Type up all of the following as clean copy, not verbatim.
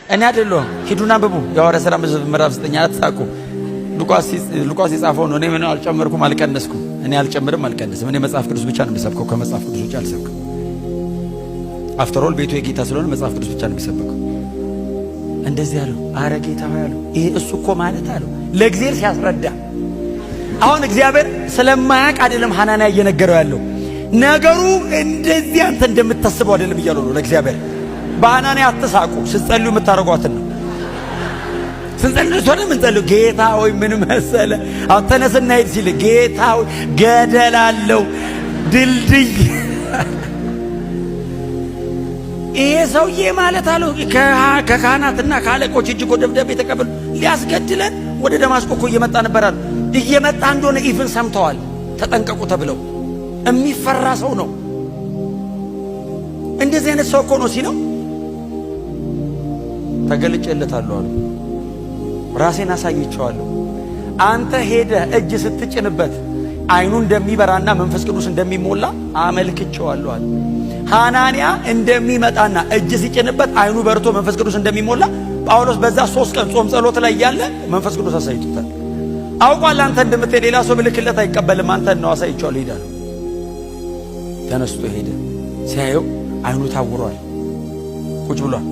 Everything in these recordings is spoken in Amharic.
እኔ አይደለሁም። ሂዱና አንብቡ። የሐዋርያት ሥራ ምዕራፍ 9። አትሳቁ። ሉቃስ የጻፈው ነው። እኔ ምን አልጨመርኩም አልቀነስኩም። እኔ አልጨምርም አልቀንስም። እኔ መጽሐፍ ቅዱስ ብቻ ነው የሚሰብከው። ከመጽሐፍ ቅዱስ ውጭ አልሰብክም። After all ቤቱ የጌታ ስለሆነ መጽሐፍ ቅዱስ ብቻ ነው የሚሰበከው። እንደዚህ አለው። አረ ጌታ ሆይ አለው። ይሄ እሱ እኮ ማለት አለው ለእግዚአብሔር ሲያስረዳ፣ አሁን እግዚአብሔር ስለማያውቅ አይደለም ሐናንያ እየነገረው ያለው። ነገሩ እንደዚህ አንተ እንደምታስበው አይደለም እያለው ነው ለእግዚአብሔር። በሐናንያ አትሳቁ። ስትጸልዩ የምታደርጓትን ነው። ስንጸልይ ሆነ ምንጸልዩ ጌታ ሆይ ምን መሰለ፣ አሁን ተነስና ሂድ ሲል ጌታ ሆይ ገደል አለው፣ ድልድይ፣ ይሄ ሰውዬ ማለት አለው ከካህናትና ከአለቆች እጅ እኮ ደብዳቤ ተቀብሎ ሊያስገድለን ወደ ደማስቆ እኮ እየመጣ ነበር አሉ። እየመጣ እንደሆነ even ሰምተዋል። ተጠንቀቁ ተብለው የሚፈራ ሰው ነው። እንደዚህ አይነት ሰው እኮ ነው ሲለው ተገልጬለታለሁ አሉ። ራሴን አሳይቼዋለሁ። አንተ ሄደህ እጅ ስትጭንበት አይኑ እንደሚበራና መንፈስ ቅዱስ እንደሚሞላ አመልክቼዋለሁ አለ። ሐናንያ እንደሚመጣና እጅ ሲጭንበት አይኑ በርቶ መንፈስ ቅዱስ እንደሚሞላ ጳውሎስ በዛ 3 ቀን ጾም ጸሎት ላይ እያለ መንፈስ ቅዱስ አሳይቶታል። አውቋል። አንተ እንደምትሄድ ሌላ ሰው ብልክለት አይቀበልም። አንተን ነው፣ አሳይቼዋለሁ። ሂድ አለው። ተነስቶ ሄደ። ሲያየው አይኑ ታውሯል፣ ቁጭ ብሏል።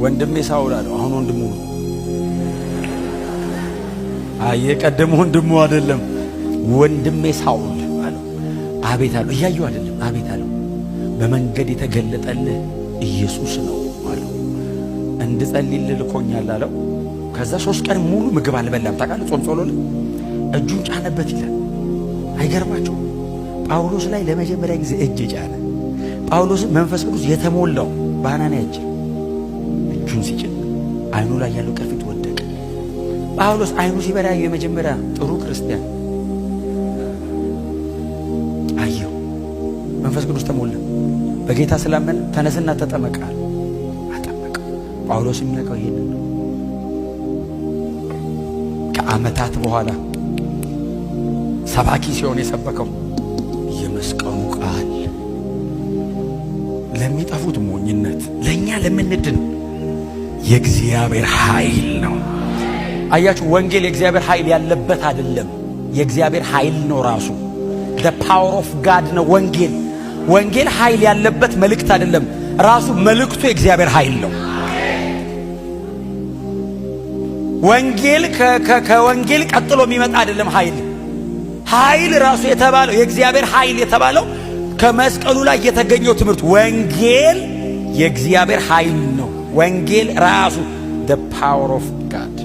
ወንድሜ ሳውል አለው። አሁን ወንድሙ ነው። አይ የቀደመ ወንድሙ አይደለም። ወንድሜ ሳውል አለው። አቤት አለው። እያየው አይደለም። አቤት አለው። በመንገድ የተገለጠልህ ኢየሱስ ነው አለው። እንድጸልይልህ ልኮኛል አለው። ከዛ 3 ቀን ሙሉ ምግብ አልበላም። ታውቃለህ፣ ጾም ጸሎት እጁን ጫነበት ይላል። አይገርማችሁ? ጳውሎስ ላይ ለመጀመሪያ ጊዜ እጅ ጫነ። ጳውሎስ መንፈስ ቅዱስ የተሞላው በሐናንያ እጅ እጁን ሲጭን አይኑ ላይ ያለው ቅርፊት ወደቀ። ጳውሎስ አይኑ ሲበራ የመጀመሪያ ጥሩ ክርስቲያን አየው። መንፈስ ቅዱስ ተሞላ። በጌታ ስላመነ ተነስና ተጠመቅ አለ። አጠመቀው። ጳውሎስ የሚያውቀው ይሄንን ነው። ከዓመታት በኋላ ሰባኪ ሲሆን የሰበከው የመስቀሉ ቃል ለሚጠፉት ሞኝነት፣ ለእኛ ለምንድን የእግዚአብሔር ኃይል ነው። አያችሁ፣ ወንጌል የእግዚአብሔር ኃይል ያለበት አይደለም፣ የእግዚአብሔር ኃይል ነው ራሱ። The power of God ነው ወንጌል። ወንጌል ኃይል ያለበት መልእክት አይደለም፣ ራሱ መልእክቱ የእግዚአብሔር ኃይል ነው። ወንጌል ከወንጌል ቀጥሎ የሚመጣ አይደለም ኃይል። ኃይል ራሱ የተባለው፣ የእግዚአብሔር ኃይል የተባለው ከመስቀሉ ላይ የተገኘው ትምህርት ወንጌል የእግዚአብሔር ኃይል ነው። ወንጌል ራሱ the power of God።